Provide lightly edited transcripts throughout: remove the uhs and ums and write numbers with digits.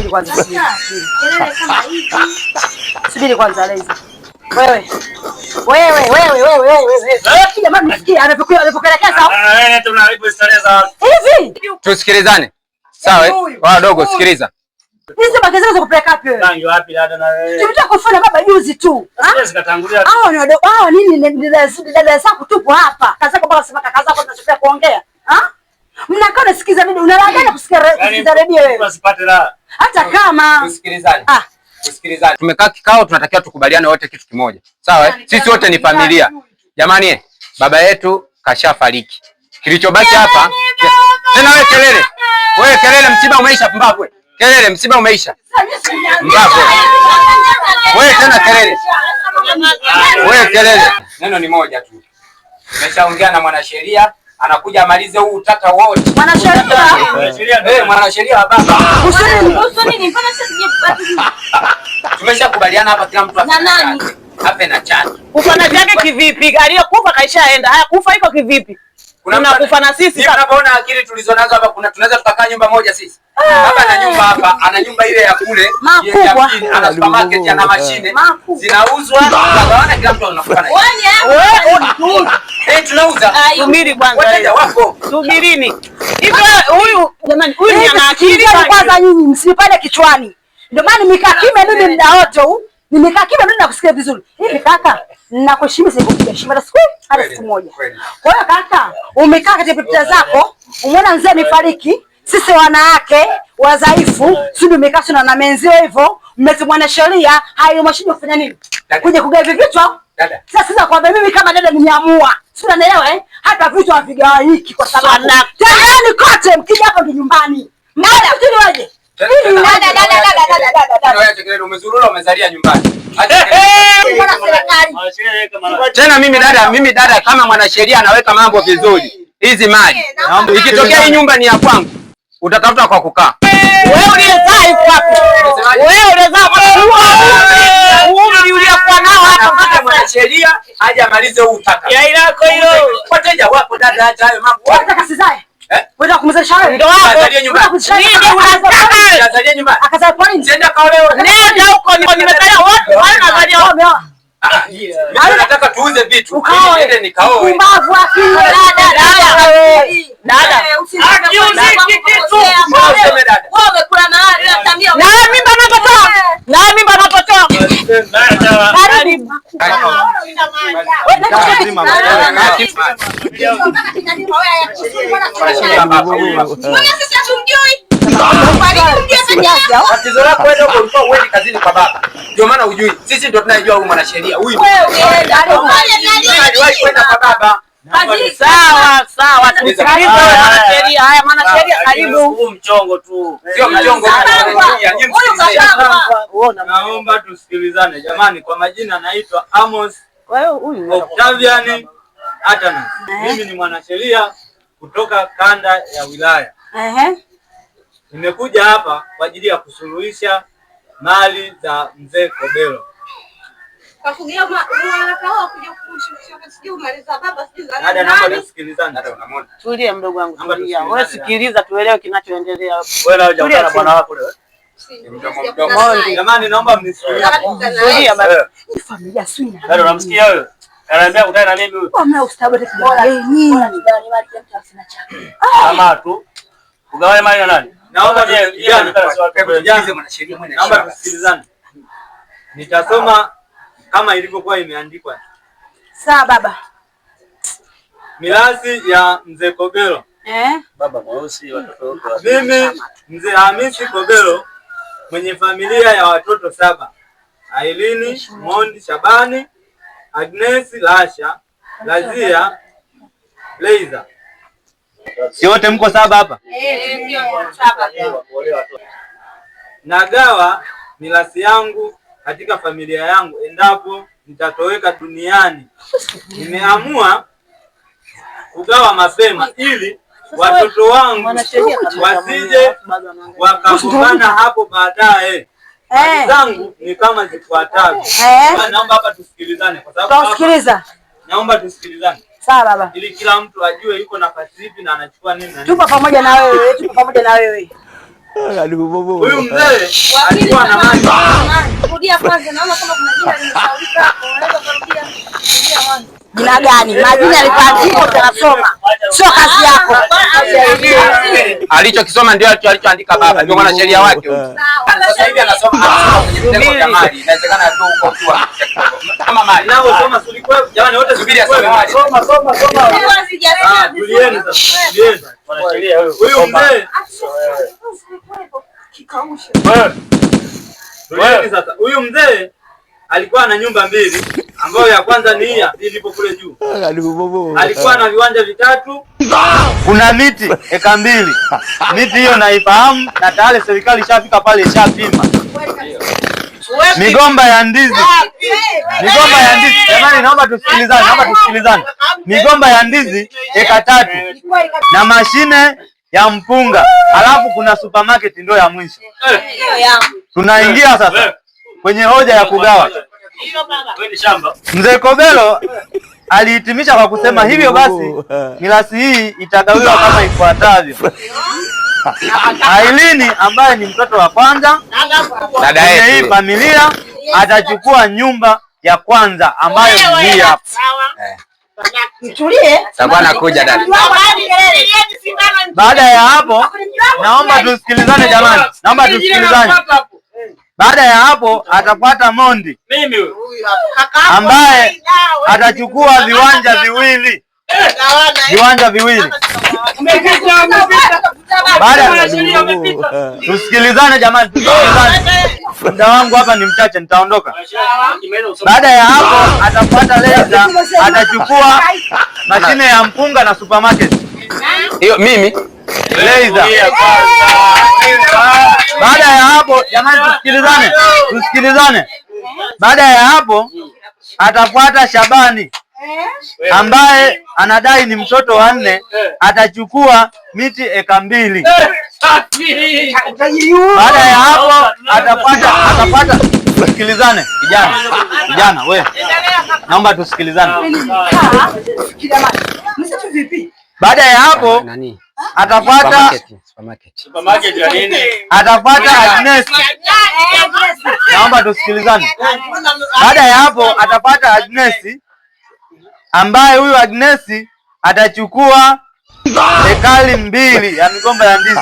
Subiri kwanza. Subiri. Subiri kwanza Laiza. Wewe. Wewe wewe wewe wewe wewe. Jamani msikie anapokuwa anapokelekeza. Ah, tunaharibu historia za watu. Hivi. Tusikilizane. Sawa eh? Wadogo sikiliza. Hizi baki zako za kupeleka wapi wewe? Bangi wapi dada na wewe? Tumetoka kufuna baba juzi tu. Siwezi katangulia. Hao ni wadogo. Hao nini ni dada zako tupo hapa. Kaza kwa baba sema kaka zako tunachopea kuongea. Ah? Mnakaa unasikiza redio, unalagana kusikia kusikiza redio wewe. Usipate raha. Hata kama Tusikilizane. Ah. Tusikilizane. Tumekaa kikao, tunatakiwa tukubaliane wote kitu kimoja. Sawa eh? Sisi wote ni familia. Jamani eh, baba yetu kashafariki. Kilichobaki hapa tena wewe kelele. Wewe kelele, msiba umeisha pumbavu. Kelele, msiba umeisha. Mbavu. Wewe tena kelele. Wewe kelele. Neno ni moja tu. Nimeshaongea na mwanasheria, anakuja amalize huu utata wote. Mwanasheria. Eh, mwanasheria wa baba. Tumeshakubaliana hapa kila mtu Na nani? ape na chake. Kufa na vyake kivipi? Aliyokufa kaishaenda. Haya, kufa iko kivipi? Kuna Kuna kufa na sisi sasa. Unapoona akili tulizonazo hapa, kuna tunaweza tukakaa nyumba moja sisi. Baba ana nyumba hapa, ana nyumba ile ya kule, Makubwa. ya mjini, ana supermarket, ana mashine zinauzwa, tunagawana, kila mtu anakufa na. Eh, tunauza. Subiri kwanza. Wateja wako. Subirini. Hivi huyu jamani, huyu ni ana akili Kwanza nyinyi msipande kichwani. Ndio maana nimekaa kimya mimi muda wote huu. Nimekaa kimya mimi nakusikia vizuri. Hivi kaka, nakuheshimu sasa kupiga heshima hata siku hata siku moja. Kwa hiyo kaka, umekaa katika pita zako, umeona mzee amefariki, sisi wanawake wadhaifu, sisi umekaa sio na menzio hivyo, mmetumwa sheria, hayo mashine kufanya nini? Kuja kugawa hivi vichwa. Dada. Sasa sasa kwamba mimi kama dada nimeamua. Si unanielewa eh? Hata vitu havigawanyiki kwa sababu tayari kote mkija hapa ndo nyumbani. Mada, waje. Dada, dada, dada, dada. Wewe kelele, umezurura umezalia nyumbani. Acha kelele. Tena mimi dada kama mwanasheria anaweka mambo vizuri. Hizi mali. Ikitokea hii nyumba ni ya kwangu, utatafuta kwa kukaa. Wewe uliyezaa yuko wapi? Wewe uliyezaa kwa umri uliokuwa nao hapa mpaka mwanasheria aje amalize huu utaka. Ya ilako hilo. Wateja wapo dada, acha hayo mambo. Wewe unataka sizae? Eh? Wewe kumzalisha wewe? Ndio wako. Azalie nyumbani. Nini unataka? Azalie nyumbani. Akazaa kwa nini? Nenda kaolewe. Nenda huko nimezalia wote, wale nazalia wote. Mimi nataka tuuze vitu. Ukaoe. Niende nikaoe. Pumbavu akili. Dada, dada. Dada. Akiuziki kitu. Useme dada. Na mimba napotoa. Na mimba napotoa. Karibu. Tatizo lako wewe dogo, ulikuwa uendi kazini kwa baba. Ndio maana hujui. Sisi ndio tunayejua huyu mwanasheria. Huyu. Aliwahi kwenda kwa baba. Sawa, sawa. Tusikilize wewe mwanasheria. Haya mwanasheria karibu. Huu mchongo tu. Sio mchongo mwanasheria. Nyinyi msikilize. Naomba tusikilizane jamani. Kwa majina naitwa Amos Octavian Atanas. Mimi ni mwanasheria kutoka kanda ya wilaya. Ehe. Nimekuja hapa kwa ajili ya kusuluhisha mali za mzee Kobelo. Dada, naomba tusikilizane. Dada unamwona? Tulia mdogo wangu, Naomba tulia. Wewe tusikilizane. sikiliza tuelewe kinachoendelea. Wewe na hujakutana na bwana wako leo. Mdomo mdomo. Jamani, naomba mnisikilize. Tulia baba. Hii familia sio ina. Dada unamsikia wewe? Anaambia kutana na mimi huyu. Wamna ustawi hata kidogo. Kama tu. Ugawane mali na nani? Naomba Yeye, tusikilizane. Tusikilize mwanasheria mwenye Naomba heshima. tusikilizane. Nitasoma kama ilivyokuwa imeandikwa. Sawa baba. Mirathi ya mzee Kobelo. Eh? Baba mweusi watoto wote. Mimi mzee Hamisi Kobelo mwenye familia ya watoto 7: Ailini Mondi Shabani, Agnes Lasha, Lazia Leiza. Si wote mko 7 hapa? Nagawa mirathi yangu katika familia yangu endapo nitatoweka duniani. Nimeamua kugawa mapema ili watoto wangu wasije wakagombana hapo baadaye. Mali zangu ni kama zifuatavyo. Naomba hapa tusikilizane kwa sababu Tusikiliza. Naomba tusikilizane. Sawa baba. Ili kila mtu ajue yuko nafasi ipi na anachukua nini na nini. Tupo pamoja na wewe, tupo pamoja na wewe. Huyu mzee alikuwa na mali. Rudia kwanza, naona kama kuna jina limesahaulika hapo. Unaweza kurudia? Rudia mwanzo. Jina gani? Majina yalikuandikwa tunasoma. Sio kazi yako. Alichokisoma ndio alichoandika baba, ndio mwanasheria wake huyu. Sasa hivi anasoma kwenye vitengo vya mali. Inawezekana tu huko tu kama mali. Ninavyosoma sulikuwa jamani wote Subiri asome mali. Soma soma soma. Sijasikia Tulieni sasa. Tulieni. Mwanasheria huyu. Huyu mzee Kikausha. Tulieni sasa. Huyu mzee alikuwa na nyumba mbili ambayo ya kwanza ni hii ya pili ipo kule juu. Alikuwa na viwanja vitatu. Kuna miti eka 2. Miti hiyo naifahamu na tayari serikali ishafika pale ishapima. Migomba ya ndizi. Migomba ya ndizi. Jamani naomba tusikilizane, naomba tusikilizane. Migomba ya ndizi eka 3 na mashine ya mpunga. Alafu kuna supermarket ndio ya mwisho. Tunaingia sasa kwenye hoja ya kugawa. Mzee Kobelo alihitimisha kwa kusema hivyo basi mirasi hii itagawiwa kama ifuatavyo. Ailini ambaye ni mtoto wa kwanza Dada kwenye hii yetu. familia atachukua nyumba ya kwanza ambayo ni hii hapa. Mtulie. Sasa anakuja dada. Baada ya hapo naomba tusikilizane jamani, naomba tusikilizane. Baada ya hapo atafuata Mondi Mimi huyu. ambaye atachukua viwanja viwili. Viwanja viwili. Baada tusikilizane jamani, tusikilizane. Muda wangu hapa ni mchache, nitaondoka. Baada ya hapo atafuata Leza, atachukua mashine ya mpunga na supermarket. Hiyo mimi Leza. Baada ya hapo jamani, tusikilizane, tusikilizane. Baada ya hapo atafuata Shabani ambaye anadai ni mtoto wa 4, atachukua miti eka 2. Baada ya hapo atapata tusikilizane kijana. Kijana we. Naomba tusikilizane. Baada ya hapo nani? atafuata Supermarket. Supermarket ya nini? atafuata Agnes. Naomba tusikilizane. Baada ya hapo atapata Agnes ambaye huyu Agnes atachukua ekari 2 ya migomba ya ndizi.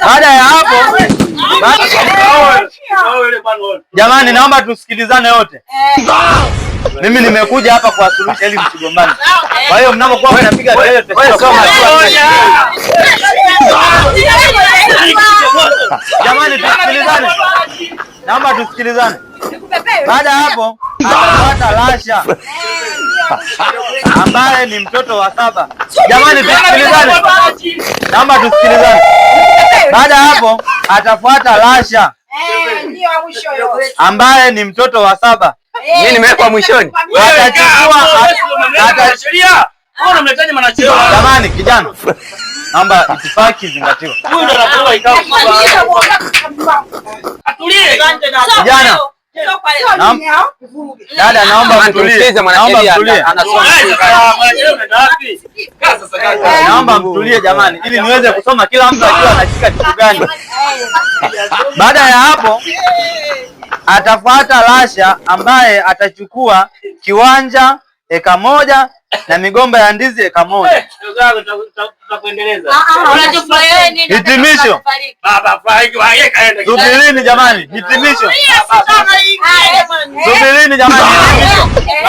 Baada ya hapo jamani naomba tusikilizane wote. Mimi nimekuja hapa kuwasuluhisha ili msigombane. Kwa hiyo mnapokuwa mnapiga kelele Wewe soma. Jamani tusikilizane. Naomba tusikilizane. Baada ya hapo atapata Lasha ambaye ni mtoto wa 7. Jamani tusikilizane. Naomba tusikilizane. Baada ya hapo atafuata Lasha ambaye ni mtoto wa 7. Mimi nimewekwa mwishoni. Atachukua Mwanasheria. Wewe unamletaje mwanasheria? Jamani kijana. Naomba itifaki zingatiwe. Huyu ndo anapewa ikao. Atulie. Kijana. Dada naomba mtulie. Naomba mtulie. Anasoma. Mwanasheria unaenda wapi? Kaa sasa kaa. Naomba mtulie jamani ili niweze kusoma kila mtu akiwa anashika kitu gani. Baada ya hapo atafuata Lasha ambaye atachukua kiwanja eka 1 na migomba ya ndizi eka 1. Tutakuendeleza. Hitimisho. Baba fariki waye kaenda. Subirini jamani, hitimisho. Subirini jamani,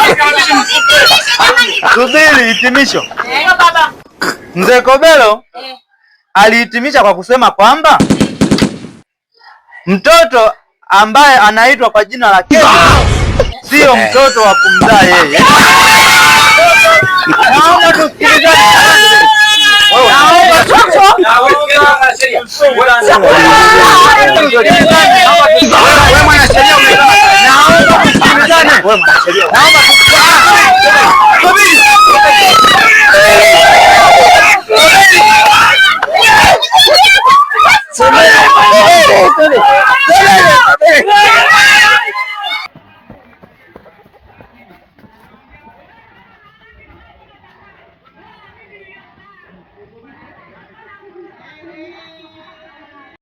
hitimisho. Subiri hitimisho. Mzee Kobelo alihitimisha kwa kusema kwamba mtoto ambaye anaitwa kwa jina la Kevin sio mtoto wa kumzaa yeye. Naomba tusikilizane. Wewe mwanasheria Naomba tusikilizane. Naomba tusikilizane. Subiri.